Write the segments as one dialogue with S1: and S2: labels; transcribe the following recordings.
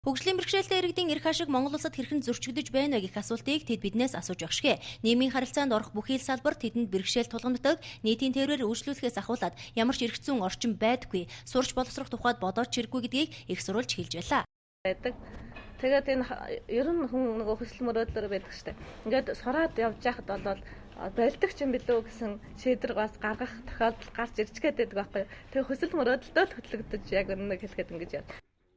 S1: Хөгжлийн бэрхшээлтэй иргэдийн эрх ашиг Монгол улсад хэрхэн зөрчигдөж байна вэ гэх асуултыг тэд биднээс асууж явах шигэ. Нийгмийн харилцаанд орох бүхий л салбарт тэдэнд бэрхшээл тулгамддаг, нийтийн тээврээр үйлчлүүлэхээс ахуулаад ямар ч эрх зүйн орчин байдаггүй, сурч боловсрох тухайд бодоод ч хэрэггүй гэдгийг их сурвалж хэлж байлаа.
S2: Байдаг. Тэгээд энэ ер нь хүн нөгөө хүсэл мөрөөдлөөр байдаг штэ. Ингээд сураад явж байхад бол болдог ч юм билүү гэсэн шийдвэр бас гаргах тохиолдол гарч ирж гээд байдаг байхгүй. Тэгээ хүсэл мөрөөдөлтөө л хөтлөгдөж яг үнэ хэлэхэд ингэж яв.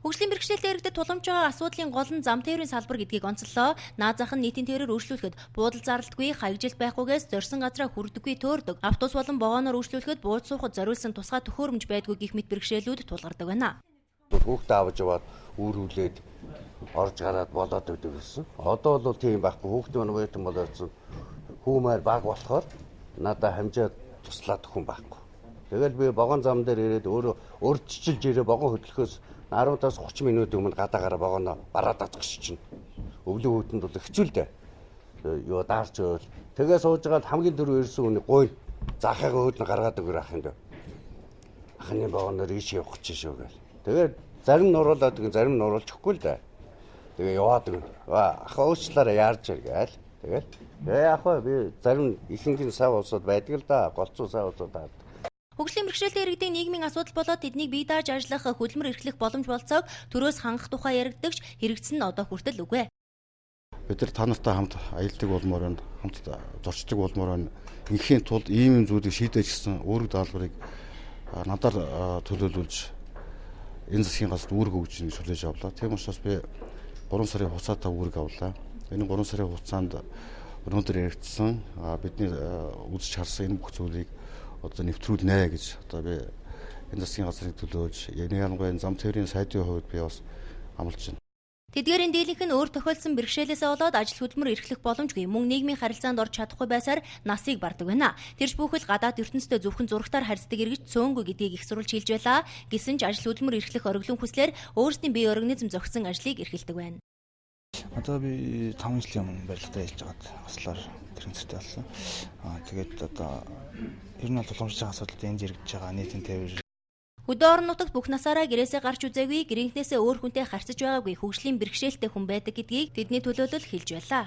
S1: Хөгжлийн бэрхшээлтэй иргэдэд тулгамж байгаа асуудлын гол нь зам тээврийн салбар гэдгийг онцоллоо. Наад зах нь нийтийн тээврээр үйлчлүүлэхэд буудал зарлалтгүй, хаягжилт байхгүйгээс зорьсон газраа хүрдэггүй төөрдөг. Автобус болон вагоноор үйлчлүүлэхэд бууж суухад зориулсан тусгай төхөөрөмж байдгүй гэх мэт бэрхшээлүүд тулгардаг байна.
S3: Хүүхдээ авч яваад үүрүүлээд орж гараад болоод өгдөг гэсэн. Одоо бол тийм байхгүй. Хүүхдээ маань оюутан болоодсон. Хүүмээр баг болохоор надаа хамжаад туслаад хүн байхгүй. Тэгэл би вагон зам дээр ирээд өөрөө өөрчилж ирээ вагон хөдлөхөөс 15-аас 30 минут өмнө гадаагаараа вагоноо бараад зогсож чинь. Өвлөн хүүтэнд бол хэцүү л дээ. Юу даарч байвал тэгээ сууж байгаа хамгийн түрүү ирсэн хүний гуй заахыгаа өөд нь гаргаад өгөр ах юм дөө. Ахны вагоноор ийш явах гэж шүү гээл. Тэгээд зарим нуруулаад өгөн, зарим нуруулж өгөхгүй л дээ. Тэгээ яваад өгнө. Ах уучлаарай яарч гээл. Тэгэл яах вэ, би зарим ихэнх нь сав усууд байдаг л да. Голцоо сав усууд таардаг.
S1: Хөгжлийн бэрхшээлтэй иргэдийн нийгмийн асуудал болоод тэднийг бие дааж ажиллах, хөдөлмөр эрхлэх боломж болцоог төрөөс хангах тухай яригддагч хэрэгцсэн нь одоо хүртэл үгүй.
S4: Бид нар та нартай хамт аялдаг болмоор байна, хамт зорчдог болмоор байна. Ингээхийн тулд ийм юм зүйлийг шийдэж гисэн үүрэг даалгаврыг надаар төлөөлүүлж энэ засгийн газарт үүрэг өгч гэж хүлээж авлаа. Тийм учраас би 3 сарын хугацаатай үүрэг авлаа. Энэ 3 сарын хугацаанд өнөөдөр яригдсан бидний үзэж харсан энэ бүх зүйлийг одоо нэвтрүүлнэ гэж одоо би энэ засгийн газрыг төлөөлж, энэ ялангуяа зам тээврийн сайдын хувьд би бас амлаж байна.
S1: Тэдгээрийн дийлэнх нь өөр тохиолдсон бэрхшээлээсээ болоод ажил хөдөлмөр эрхлэх боломжгүй, мөн нийгмийн харилцаанд орж чадахгүй байсаар насыг бардаг байна. Тэрч бүхэл гадаад ертөнцтэй зөвхөн зурагтаар харьцдаг иргэж цөөнгүй гэдгийг их сурвалж хэлж байлаа. Гэсэн ч ажил хөдөлмөр эрхлэх ориглон хүслээр өөрсдийн бие организм зохисон ажлыг эрхэлдэг байна.
S5: Одоо би 5 жилийн өмнө барилгатай ажиллаж байгаад ослоор тэрхэнцэртэй болсон. Тэгээд одоо ер нь бол тулгамжж байгаа асуудал энд яригдж байгаа нийтийн тээвэр.
S1: Хөдөө орон нутагт бүх насаараа гэрээсээ гарч үзээгүй, гэрийнхнээсээ өөр хүнтэй харьцаж байгаагүй хөгжлийн бэрхшээлтэй хүн байдаг гэдгийг тэдний төлөөлөл хэлж байлаа.